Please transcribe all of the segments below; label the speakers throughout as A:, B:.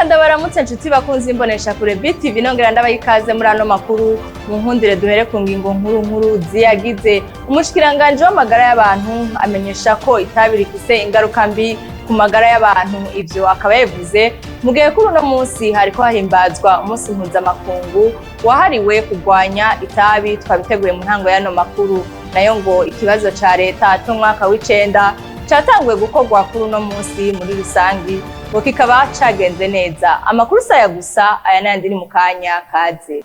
A: Reka ndabaramutse nshuti bakunze imbonesha kure BTV, nongera ndabaha ikaze muri ano makuru. Mu nkundire duhere ku ngingo nkuru nkuru ziyagize. Umushikiranganje w'amagara y'abantu amenyesha ko itabi rifise ingaruka mbi ku magara y'abantu. Ivyo akaba yabivuze mu gihe kuri uno munsi hariko hahimbazwa umunsi mpuzamakungu wahariwe kurwanya itabi. Twabiteguye mu ntango y'ano makuru. Nayo ngo ikibazo ca leta c'umwaka w'icenda catanguye gukorwa kuri uno munsi muri rusangi, ngo kikaba cagenze neza. Amakuru saya gusa aya n'ayandi ni mu kanya kaze.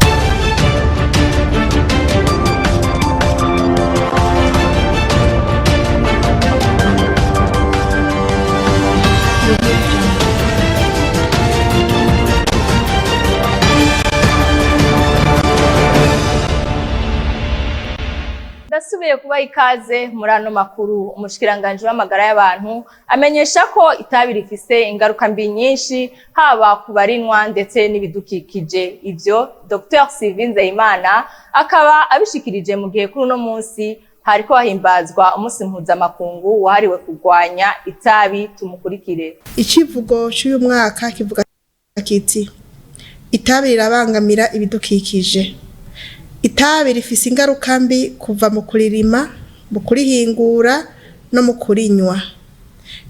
A: Ndasubiye kubaha ikaze muri ano makuru. Umushikiranganji w'amagara y'abantu amenyesha ko itabi rifise ingaruka mbi nyinshi, haba ku barinwa ndetse n'ibidukikije. Ivyo Dr Sylvie Nzeyimana akaba abishikirije mu gihe kuri uno munsi hariko hahimbazwa umunsi mpuzamakungu wahariwe kurwanya itabi. Tumukurikire.
B: Icivugo cy'uyu mwaka kivuga kiti: "Itabi rirabangamira ibidukikije." Itabi rifise ingaruka mbi kuva mu kuririma, mu kurihingura no mu kurinywa.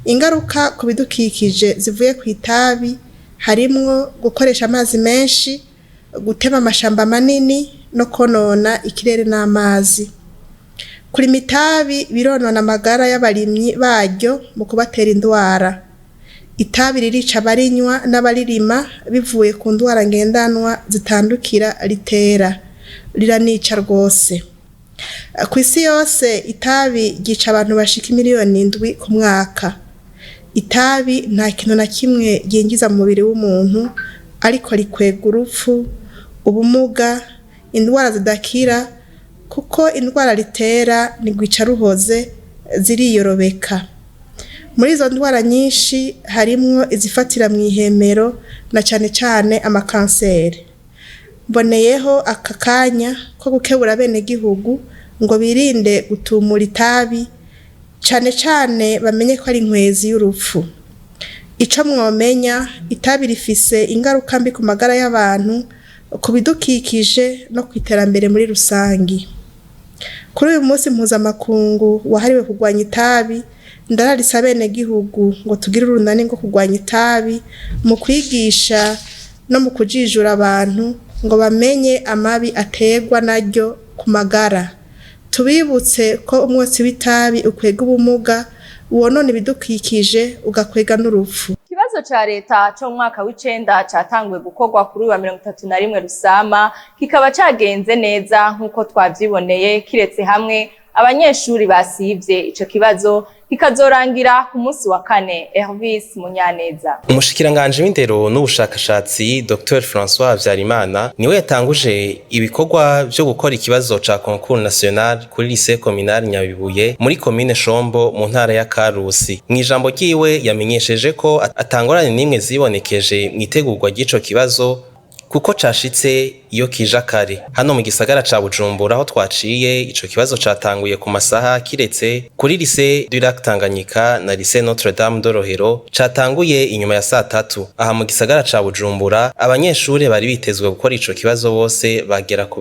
B: Ingaruka ku bidukikije zivuye ku itabi harimwo gukoresha amazi menshi, gutema amashamba manini no konona ikirere n'amazi. Kurima itabi bironona amagara y'abarimyi baryo mu kubatera indwara. Itabi ririca abarinywa n'abaririma bivuye ku ndwara ngendanwa zitandukira ritera, riranica rwose. Ku isi yose itabi ryica abantu bashika miliyoni 7 ku mwaka. Itabi nta kintu na kimwe ryinjiza mu mubiri w'umuntu, ariko rikwega urupfu, ubumuga, indwara zidakira, kuko indwara ritera ntigwica ruhoze, ziriyorobeka. Muri izo ndwara nyinshi harimwo izifatira mw'ihemero na cane cane amakanseri. Mboneyeho aka kanya ko gukebura abenegihugu ngo birinde gutumura itabi, cane cane bamenye ko ari inkwezi y'urupfu. Ico mwomenya, itabi rifise ingaruka mbi ku magara y'abantu, ku bidukikije no kw'iterambere muri rusangi. Kuri uyu munsi mpuzamakungu wahariwe kurwanya itabi, ndararitse abenegihugu ngo tugire urunani rwo kurwanya itabi mu kwigisha no mu kujijura abantu ngo bamenye amabi aterwa naryo ku magara. Tubibutse ko umwotsi w'itabi ukwega ubumuga, wonona ibidukikije, ugakwega n'urupfu.
A: Ikibazo ca leta co mu mwaka w'icenda catanguye gukorwa kuri uyu wa 31 Rusama, kikaba cagenze neza nk'uko twavyiboneye, kiretse hamwe abanyeshuri basivye. Ico kibazo kikazorangira ku munsi wa kane. Hervis Munyaneza.
C: Umushikiranganji w'indero n'ubushakashatsi Dr François Habyarimana niwe yatanguje ibikorwa vyo gukora ikibazo ca concours national kuri lycée communal Nyabibuye muri commune Shombo mu ntara ya Karusi. Mw'ijambo ryiwe yamenyesheje ko atangorane n'imwe zibonekeje mw'itegurwa ry'ico kibazo, kuko cashitse iyo kija kare. Hano mu gisagara ca Bujumbura aho twaciye, ico kibazo catanguye ku masaha, kiretse kuri lycée du Lac Tanganyika na lycée Notre Dame de Rohero catanguye inyuma ya saa tatu. Aha mu gisagara ca Bujumbura abanyeshure bari bitezwe gukora ico kibazo bose bagera ku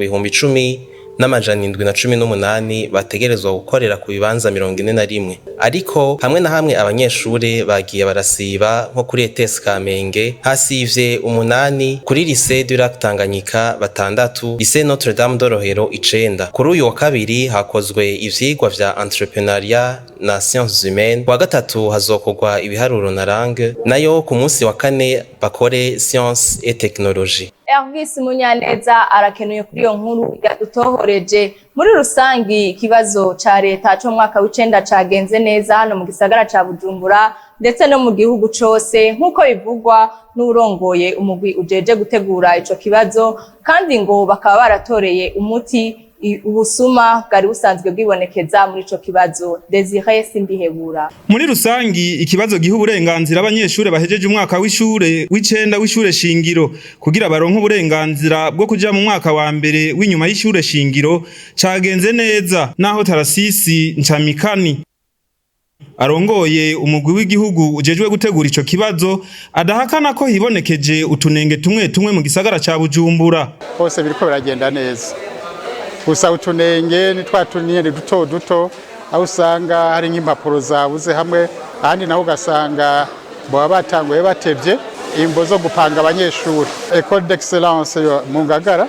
C: 10,718, bategerezwa gukorera ku bibanza 41, ariko hamwe na hamwe abanyeshure bagiye barasiba, nko kuri ETS Kamenge hasivye umunani, kuri lycée du Lac Tanganyika batandatu, lycée Notre Dame de Rohero icenda. Kuri uyu wa kabiri hakozwe ivyigwa vya entrepreneuriat na sciences humaines, kuwa gatatu hazokorwa ibiharuro na langue, nayo ku munsi wa kane bakore sciences et technologie.
A: Hervis Munyaneza arakenuye kuri iyo nkuru yadutohoreje. Muri rusangi ikibazo ca leta co mu mwaka w'icenda cagenze neza hano mu gisagara ca Bujumbura ndetse no mu gihugu cose, nk'uko bivugwa n'urongoye umugwi ujeje gutegura ico kibazo, kandi ngo bakaba baratoreye umuti ubusuma bwari busanzwe bwibonekeza muri ico kibazo. Desire Sindihebura.
D: Muri rusangi ikibazo giha uburenganzira abanyeshure bahejeje umwaka w'ishure w'icenda w'ishure shingiro kugira baronke uburenganzira bwo kuja mu mwaka wa mbere w'inyuma y'ishure shingiro cagenze neza, naho Tarasisi Ncamikani, arongoye umugwi w'igihugu ujejwe gutegura ico kibazo adahakana ko hibonekeje utunenge tumwe tumwe mu gisagara ca Bujumbura.
E: Hose biriko biragenda neza, gusa utunenge ni twa tunenge duto duto, aho usanga hari nk'impapuro zabuze hamwe, ahandi naho ugasanga baba batanguye batevye imbo zo gupanga abanyeshuri. Ecole d'excellence mu Ngagara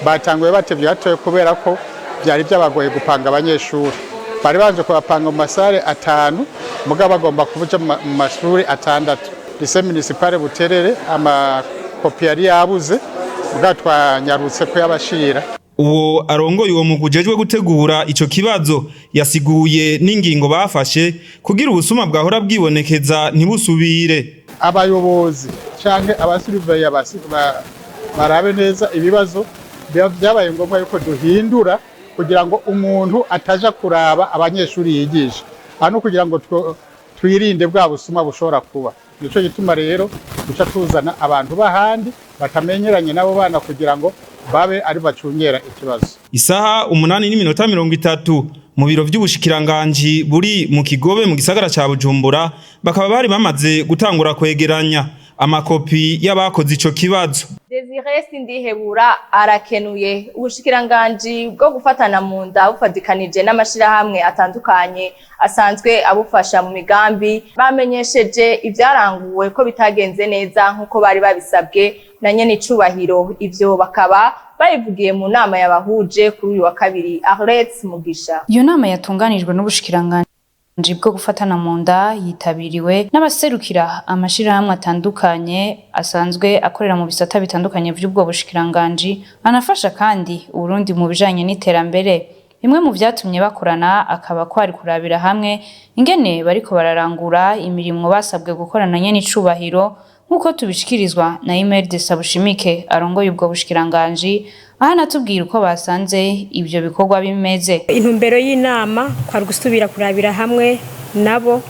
E: batanguye batevye hatoye kubera ko byari byabagoye gupanga abanyeshuri. Bari banje kubapanga mu masare 5, mugabo bagomba kuja mu mashuri 6. Lycée municipale Buterere amakopi yari yabuze, mugabo twanyarutse kuyabashira.
D: Uwo arongoye uwo mugwi ujejwe gutegura ico kibazo yasiguye n'ingingo bafashe kugira ubusuma bwahora bwibonekeza ntibusubire.
E: Abayobozi canke abasuriveya barabe neza ibibazo. Byabaye ngombwa yuko duhindura kugira ngo umuntu ataja kuraba abanyeshuri yigisha hano, kugira ngo twirinde bwa busuma bushobora kuba. Nico gituma rero duca tuzana abantu bahandi batamenyeranye nabo bana kugira ngo babe ari bacungera ikibazo.
D: Isaha 8:30 mu biro vy'ubushikiranganji buri mu Kigobe mu gisagara ca Bujumbura bakaba bari bamaze gutangura kwegeranya amakopi y'abakoze ico kibazo.
A: Desire Sindihebura arakenuye. Ubushikiranganji bwo gufatana mu nda bufadikanije n'amashirahamwe atandukanye asanzwe abufasha mu migambi bamenyesheje ivyaranguwe ko bitagenze neza nk'uko bari babisabwe na nyene icubahiro. Ivyo bakaba babivugiye mu nama yabahuje kuri uyu wa kabiri. Arlette Mugisha.
F: Iyo nama yatunganijwe n'ubushikiranganji bwo gufatana mu nda yitabiriwe n'abaserukira amashirahamwe atandukanye asanzwe akorera mu bisata bitandukanye vy'ubwo bushikiranganji, anafasha kandi Uburundi mu bijanye n'iterambere. Bimwe mu vyatumye bakorana akaba kwari kurabira hamwe ingene bariko bararangura imirimo basabwe gukorana nyene icubahiro, nk'uko tubishikirizwa na Imelda Sabushimike arongoye ubwo bushikiranganji, aho anatubwira uko basanze ivyo bikorwa bimeze.
G: Intumbero y'inama kwari gusubira kurabira hamwe nabo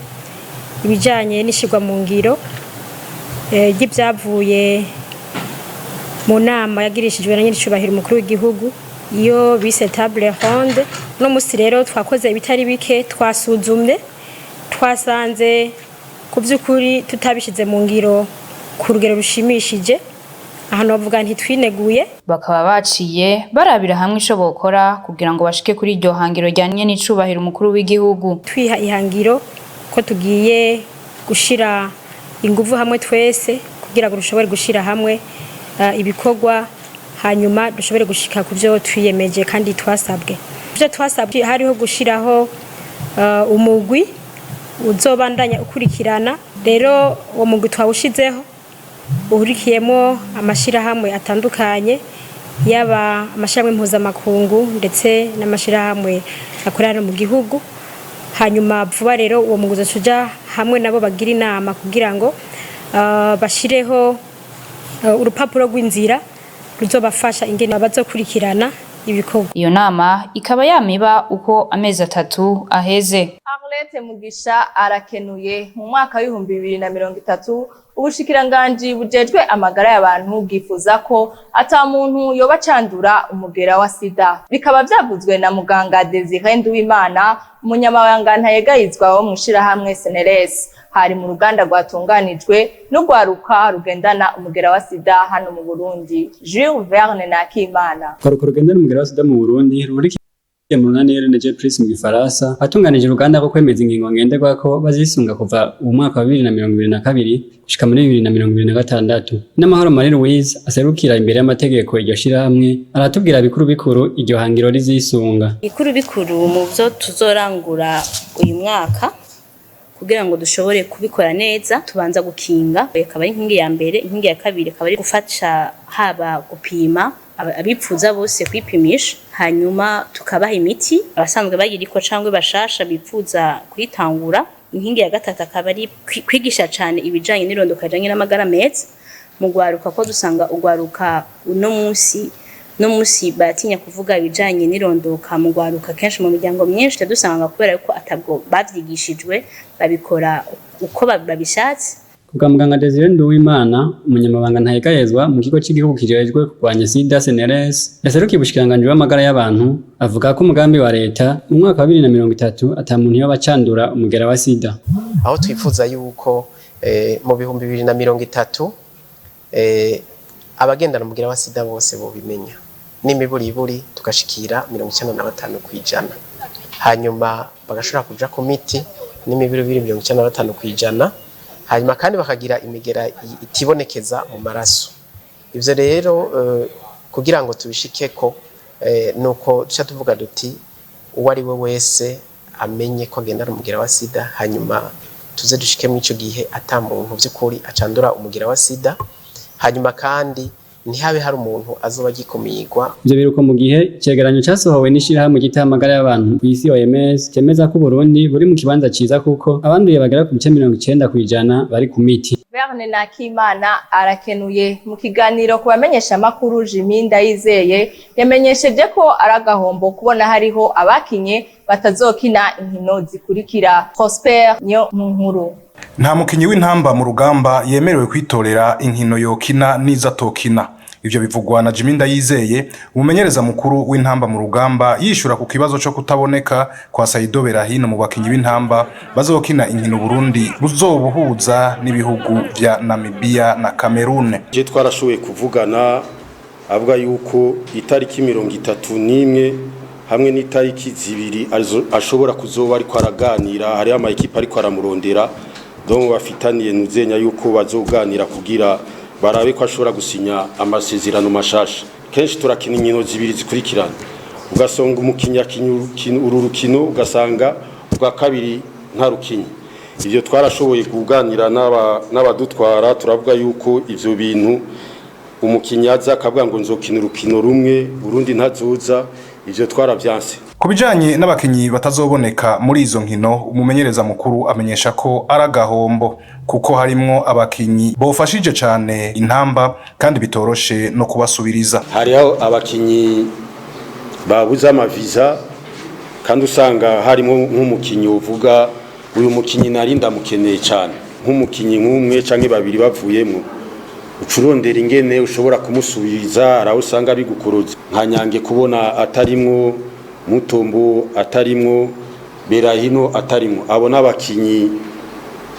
G: ibijanye n'ishirwa mu ngiro ry'ibyavuye mu nama yagirishijwe na nyiricubahiro umukuru w'igihugu, iyo bise table ronde. Uno musi rero twakoze ibitari bike, twasuzumye, twasanze ku by'ukuri tutabishize mu ngiro ku rugero rushimishije. Ahantu bavuga ntitwineguye.
F: Bakaba baciye barabira hamwe ico bokora kugira ngo bashike kuri iryo hangiro ryanye n'icubahiro umukuru w'igihugu.
G: Twiha ihangiro ko tugiye gushira inguvu hamwe twese kugira ngo dushobore gushira hamwe ibikorwa, hanyuma dushobore gushika ku byo twiyemeje kandi twasabwe. Ibyo twasabwe hariho gushiraho umugwi uzobandanya ukurikirana. Rero uwo mugwi twawushizeho uhurikiyemo amashirahamwe atandukanye, yaba amashirahamwe mpuzamakungu ndetse n'amashirahamwe akorera mu gihugu. Hanyuma vuba rero uwo mugwi uzoca hamwe nabo bagira inama kugira ngo bashireho urupapuro rw'inzira ruzobafasha ingene bazokurikirana ibikorwa.
F: Iyo nama ikaba yamiba uko amezi 3 aheze.
A: Arlette Mugisha arakenuye. Mu mwaka w'2030 ubushikiranganji bujejwe amagara y'abantu bwifuza ko ata muntu yoba candura umugera wa sida. Bikaba vyavuzwe na muganga Desire Nduwimana, umunyamabanga ntayegayizwa wo mw'ishirahamwe SNLS. Hari mu ruganda rwatunganijwe n'urwaruka rugendana umugera wa sida hano mu Burundi. Jules Verne Nakimana.
H: Urwaruka rugendana umugera wa sida mu Burundi rurikiye mu runani RNG Plus mu Gifaransa atunganije uruganda rwo kwemeza ingingo ngenderwako bazisunga kuva mu mwaka wa 2022 gushika muri 2026. N'amahoro Marie Louise aserukira imbere y'amategeko iryo shirahamwe aratubwira bikuru bikuru iryo hangiro rizisunga.
I: Bikuru bikuru mu byo tuzorangura uyu mwaka kugira ngo dushobore kubikora neza, tubanza gukinga, akaba ari inkingi ya mbere. Inkingi ya kabiri akaba ari gufasha haba gupima abipfuza bose kwipimisha, hanyuma tukabaha imiti abasanzwe bayiriko cangwa bashasha bipfuza kuyitangura. Inkingi ya gatatu akaba ari kwigisha cane ibijanye n'irondoka rijanye n'amagara meza mu gwaruka, ko dusanga ugwaruka uno munsi no musi baratinya kuvuga ibijanye n'irondoka mu gwaruka. Kenshi mu miryango myinshi dusanga kubera yuko atabwo bavyigishijwe babikora uko babishatse.
H: Kubwa muganga Desire Nduwimana, umunyamabanga ntayegayezwa mu kigo cy'igihugu kijejwe kurwanya SIDA CNLS, yaserukiye ubushikiranganji bw'amagara y'abantu, avuga ko umugambi wa leta mu mwaka wa 2030 ata muntu yoba acandura umugera wa SIDA.
C: Aho twifuza yuko mu 2030 abagendana umugera wa SIDA bose bobimenya, n'imiburiburi tugashikira 95%, hanyuma bagashobora kuja ku miti n'imiburiburi 95%, hanyuma kandi bakagira imigera itibonekeza mu maraso. Ivyo rero kugira ngo tubishikeko nuko duca tuvuga duti uwo ari we wese amenye ko agendana umugera wa SIDA, hanyuma tuze dushike muri ico gihe ata muntu vy'ukuri acandura umugera wa SIDA, hanyuma kandi ntihabe hari umuntu azoba agikumirwa.
H: Ivyo biruko mu gihe icegeranyo casohowe n'ishirahamwe ry'amagara y'abantu kw'isi OMS cemeza ko Burundi buri mu kibanza ciza kuko abanduye bagera ku bice 90% bari ku miti.
A: Verne Nakimana arakenuye. Mu kiganiro ku bamenyesha amakuru, Jimmy Ndayizeye yamenyesheje ko ari agahombo kubona hariho abakinye batazokina inkino zikurikira. Prosper niyo mu nkuru.
J: Nta mukinyi w'Intamba mu Rugamba yemerewe kwitorera inkino yokina n'izo atokina. Ivyo bivugwa na Jimmy Ndayizeye, umumenyereza mukuru w'Intamba mu Rugamba, yishura ku kibazo co kutaboneka kwa Saido Berahino mu bakinyi b'Intamba bazokina inkino Burundi buzobuhuza n'ibihugu vya Namibia na Cameroon.
K: Je twarashoboye kuvugana, avuga yuko itariki 31 hamwe n'itariki 2 ashobora kuzoba ariko araganira, hariho ama ekipe ariko aramurondera, donc bafitaniye nuzenya yuko bazoganira kugira barabe ko ashobora gusinya amasezerano mashasha. Kenshi turakina inkino zibiri zikurikirana, ugasanga umukinnyi akinye uru rukino, ugasanga ubwa kabiri nta rukinyi. Ivyo twarashoboye kuganira n'abadutwara, turavuga yuko ivyo bintu umukinnyi aza akavuga ngo nzokina urukino rumwe urundi ntazoza, ivyo twaravyanse.
J: Ku bijanye n'abakinyi batazoboneka muri izo nkino, umumenyereza mukuru amenyesha ko ari agahombo kuko harimwo abakinyi bofashije cane Intamba kandi bitoroshe no kubasubiriza.
K: Hariho abakinyi babuze amaviza, kandi usanga harimo nk'umukinyi uvuga uyu mukinyi nari ndamukeneye cane, nk'umukinyi nk'umwe canke babiri bavuyemwo, ucurondera ingene ushobora kumusubiriza, araho usanga bigukoroza. Nka Nyange kubona atarimwo, Mutombo atarimwo, Berahino atarimwo, abo n'abakinyi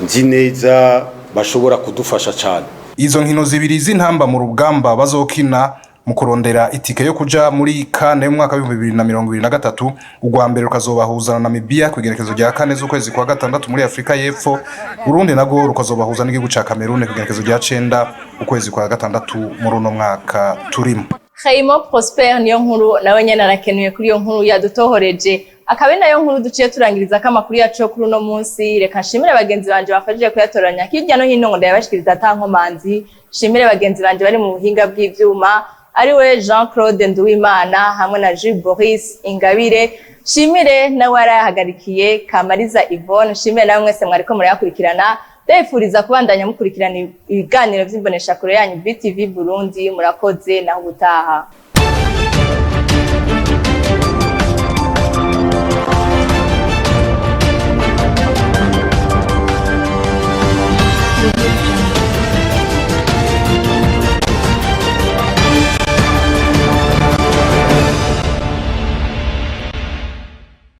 K: nzi neza bashobora kudufasha cane.
J: Izo nkino zibiri z'Intamba mu Rugamba bazokina mu kurondera itike yo kuja muri CAN y'umwaka wa 2023, urwa mbere rukazobahuza na Namibia ku igenekerezo rya 4 z'ukwezi kwa gatandatu muri Afrika y'Epfo, urundi narwo rukazobahuza n'igihugu ca Cameroon ku igenekerezo rya 9 ukwezi kwa gatandatu muri uno mwaka turimo.
A: Hayimo Prosper niyo nkuru nawe nyene arakenuye kuri iyo nkuru yadutohoreje, akaba ari nayo nkuru duciye turangiriza ko amakuru yacu yo kuri uno munsi. Reka nshimire bagenzi banje bafashije kuyatoranya hirya no hino ngo ndayabashikiriza ata nkomanzi, nshimire bagenzi banje bari mu buhinga bw'ivyuma, ariwe Jean Claude Nduwimana hamwe na Jules Boris Ingabire, nshimire nawe yarayahagarikiye Kamariza Yvonne, nshimire nawe mwese mwariko murayakurikirana. Ndabifuriza kubandanya mukurikirana ibiganiro vy'imboneshakure yanyu BTV Burundi. Murakoze, naho ubutaha.